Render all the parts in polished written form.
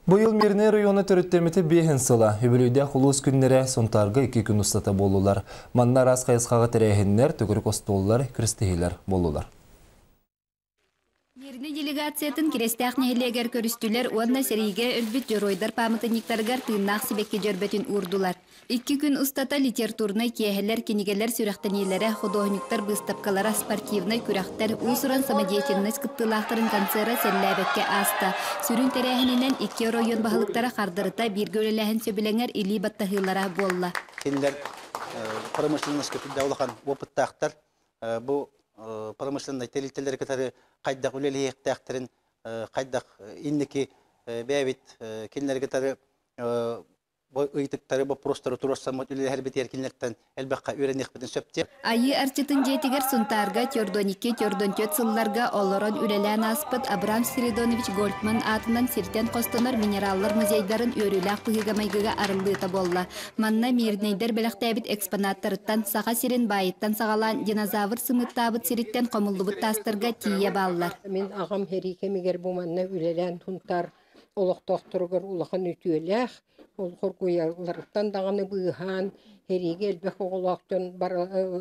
Быйыл Мирнэй района төрүттэммитэ биэһин сыла. Үбүлүөйдээх улуус күннэрэ Сунтаарга 2 күн устата буоллулар. Манна араас хайысхаҕа тэрээһиннэр, төгүрүк остуоллар, күрэстэһиилэр буоллулар. Мирнэй делегациятын Кирэстээх нэһилиэгэр көрүстүлэр уонна сэриигэ өлбүт дьоруойдар пааматынньыктарыгар тыыннаах сибэкки дьөрбөтүн уурдулар. 2 күн устата литературнай киэһэлэр, кинигэлэр сүрэхтэниилэрэ, худуоһунньуктар быыстапкалара, спортивнай күрэхтэр, уус-уран самодеятельность кыттыылаахтарын концера сэллээбэккэ ааста. Сүрүн тэрээһининэн икки оройуон баһылыктара хардарыта бииргэ үлэлээһин сөбүлэҥэр илии баттаһыылара буолла. Кинилэр промышленноска сүрдээх улахан опыттаахтар. Бу промышленнай тэрилтэлэри кытары хайдах үлэлэһиэхтээхтэрин, хайдах инники бэйэбит кинилэри кытары ыйытыктары, боппуруостары туруорсаммыт үлэлэһэрбитигэр кинилэртэн элбэххэ үөрэниэхпитин сөп диэн. Айыы Арчытын дьиэтигэр Сунтаарга 42 44 сылларга олорон үлэлээн ааспыт Абрам Спиридонович Гольдман аатынан сиртэн хостонор минераллар музейдарын үөрүүлээх быһыыга-майгыга арыллыыта буолла. Манна мирнэйдэр бэлэхтээбит экспонаттарыттан Саха сирин баайыттан саҕалаан динозавр сымыыттаабыт сириттэн хомуллубут таастарга тиийэ бааллар. Мин аҕам сэрии кэмигэр бу манна үлэлээн Сунтаар олохтоохторугар улахан үтүөлээх, ол хоргуйалларыттан даҕаны быыһаан, сэриигэ элбэх оҕолоох дьон,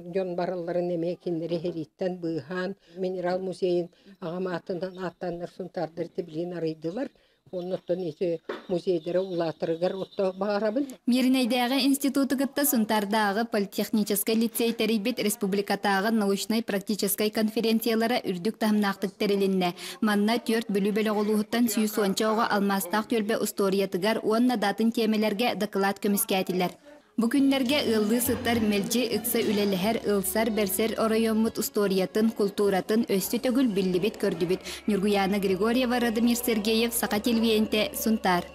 дьон баралларын эмиэ кинилэри сэрииттэн быыһаан, минерал музейын аҕам аатынан ааттааннар Сунтаардар билигин арыйдылар. Оннуттан ити музейдара улаатарыгар отто баҕарабын. Мирнэйдээҕи институту кытта Сунтаардааҕы политехническай лицей тэрийбит республикатааҕы научнай-практическай конференциялара үрдүк таһымнаахтык тэрилиннэ. Манна 4 Бүлүү бөлөх улууһуттан 110 оҕо алмаастаах түөлбэ устуоруйатыгар уонна датын тиэмэлэргэ дакылаат көмүскээтилэр. Бу күннэргэ ыаллыы сытар мэлдьи ыкса үлэлэһэр, ылсар, бэрсэр оройуоммут устуоруйатын, култууратын өссө төгүл биллибит-көрдүбүт. Ньургуйаана Григорьева, Радомир Сергеев, Саха телевидениетэ, Сунтаар.